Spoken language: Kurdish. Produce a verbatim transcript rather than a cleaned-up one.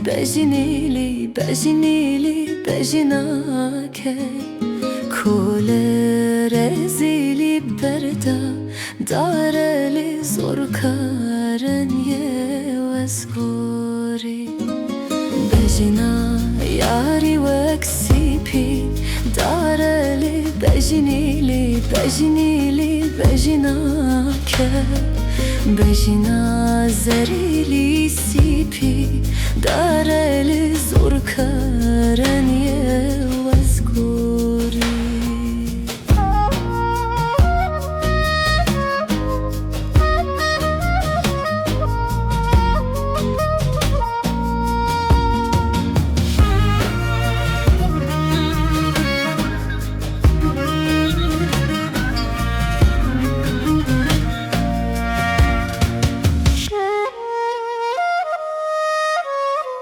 Bejinîlî, bejinîlî, bejina ke. Kole rezîlî berda, darelî zor karen ye wezgorî. Bejina yarî wek sîpî, darelî bejinîlî, bejinîlî, bejina ke. Bejina zerîlî sîpî,